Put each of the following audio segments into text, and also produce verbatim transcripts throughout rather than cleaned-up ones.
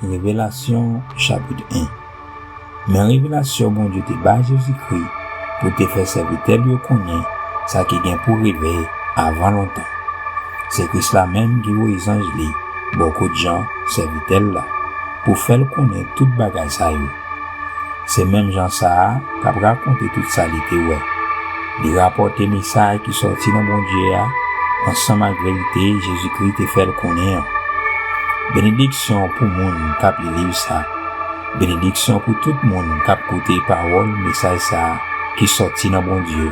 Revelasyon, chapit en. Men revelasyon Bondye te bay Jezikri pou te fè sèvitè l yo konnen sa ki gen pou rive avan lontan. Se Kris la menm ki voye zanj li bò kot Jan, sèvitè l la, pou fè l konnen tout bagay sa yo. Se menm Jan sa a k ap rakonte tout sa li te wè. Li rapòte mesaj ki sòti nan Bondye a, ansanm ak verite Jezikri te fè l konnen an. Benediksyon pou moun k ap li liv sa. Benediksyon pou tout moun k ap koute pawòl mesaj sa a ki sòti nan Bondye.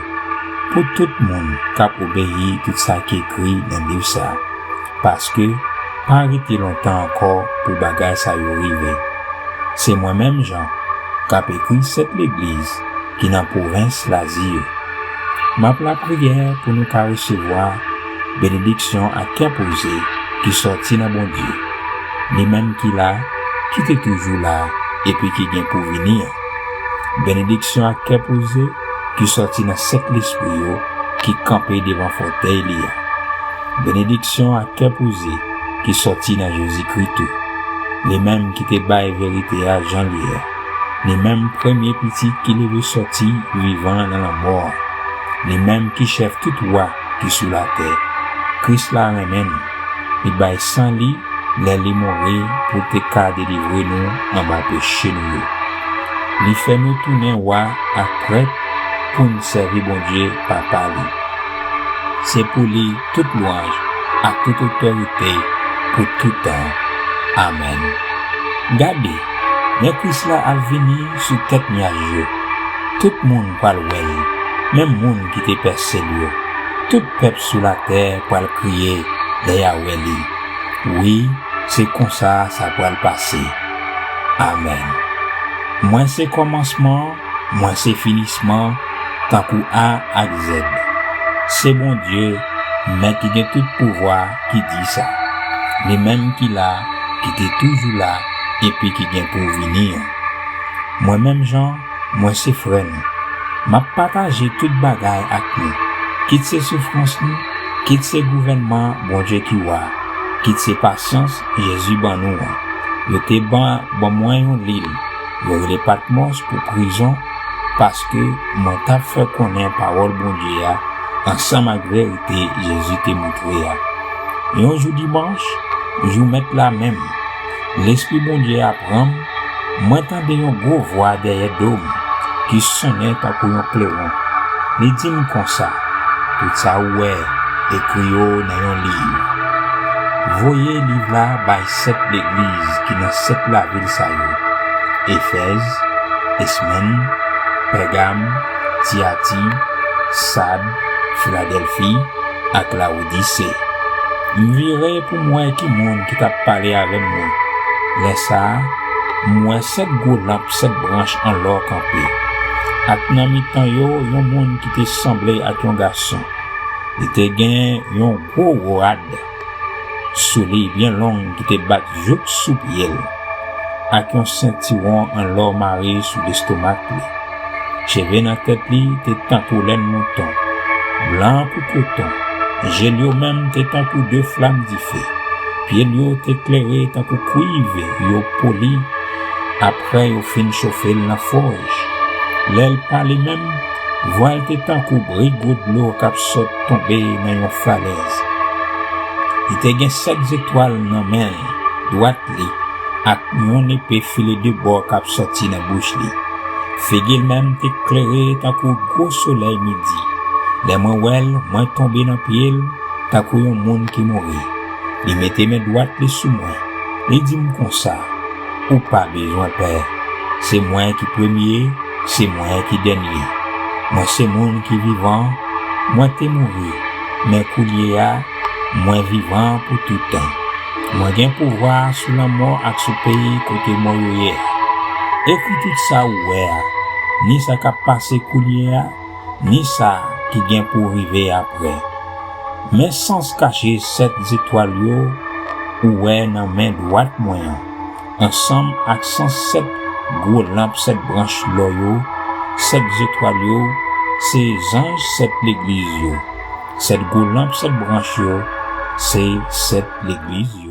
Pou tout moun k ap obeyi tout sa ki ekri nan liv sa a. Paske pa rete lontan ankò pou bagay sa yo rive. Se mwen menm Jan k ap ekri sèt legliz ki nan pwovens Lazi yo. M ap lapriyè pou nou ka resevwa benediksyon ak kè poze ki sòti nan Bondye, li menm ki la, ki te toujou la, epi ki gen pou vini an. Benediksyon ak kè poze ki sòti nan sèt lespri yo ki kanpe devan fòtèy li a. Benediksyon ak kè poze ki sòti nan Jezikri tou, li menm ki te bay verite a jan li ye, li menm premye pitit ki leve sòti vivan nan lanmò a, li menm ki chèf tout wa ki sou latè. Kris la renmen nou, li bay san li lè li mouri pou l te ka delivre nou anba peche nou yo. Li fè nou tounen wa ak prèt pou n sèvi Bondye Papa li. Se pou li tout lwanj ak tout otorite pou tout tan. Amèn. Gade, lè Kris la ap vini sou tèt nyaj yo, tout moun pral wè l, menm moun ki te pèse l yo. Tout pèp sou latè pral kriye lè y a wè li. Wi, se konsa sa pral pase. Amèn. Mwen se kòmansman, mwen se finisman, tankou A ak Z. Se Bondye, men ki gen tout pouvwa, ki di sa. Li menm ki la, ki te toujou la, epi ki gen pou vini an. Mwen menm Jan, mwen se frè nou. M ap pataje tout bagay ak nou, kit se soufrans nou, kit se gouvènman Bondye ki wa, kit se pasyans Jezi ban nou an. Yo te ban, ban mwen yon lil, yo rele Patmòs pou prizon, paske mwen t ap fè konnen pawòl Bondye a ansanm ak verite Jezi te montre a. Yon jou dimanch, jou Mèt la menm, Lespri Bondye a pran m, mwen tande yon gwo vwa dèyè do m ki sonnen tankou yon klewon. Li di m konsa, "Tout sa ou wè, ekri yo nan yon liv. Voye liv la bay sèt legliz ki nan sèt lavil sa yo: Efèz, Esmèn, Pègam, Tiyati, Sad, Filadèlfi ak Lawodise." M vire pou m wè ki moun ki t ap pale avè m nan. Lè sa a, m wè sèt gwo lanp sèt branch an lò kanpe, ak nan mitan yo yon moun ki te sanble ak yon gason. Li te gen yon gwo rad sou li byen long ki te bat jouk sou pye l, ak yon sentiwon an lò mare sou lestomak li. Cheve nan tèt li te tankou lèn mouton, blan kou koton. Je l yo menm te tankou de flam dife. Pye l yo te klere tankou kwiv yo poli apre yo fin chofe l nan fòj. Lè l pale menm, vwa l te tankou bri gwo dlo k ap sot tonbe nan yon falèz. Li te gen sèt zetwal nan men l dwat li, ak yon nepe file de bò k ap sòti nan bouch li. Figi l menm te klere tankou gwo solèy midi. Lè mwen wè l, mwen tonbe nan pye l tankou yon moun ki mouri. Li mete men dwat li sou mwen. Li di m konsa, "Ou pa bezwen pè. Se mwen ki premye, se mwen ki dènye. Mwen se moun ki vivan, mwen te mouri, men kounye a, mwen vivan pou tout tan. Mwen gen pouvwa sou lanmò ak sou peyi kote mò yo ye a. Ekri tout sa ou wè a, ni sa k ap pase kounye a, ni sa ki gen pou rive apre." Men sans kache sèt zetwal yo ou wè nan men dwat mwen an, ansanm ak sans sèt gwo lanp sèt branch lò yo. Sèt zetwal yo se zanj sèt legliz yo. Sèt gwo lanp sèt branch yo se sèt legliz yo.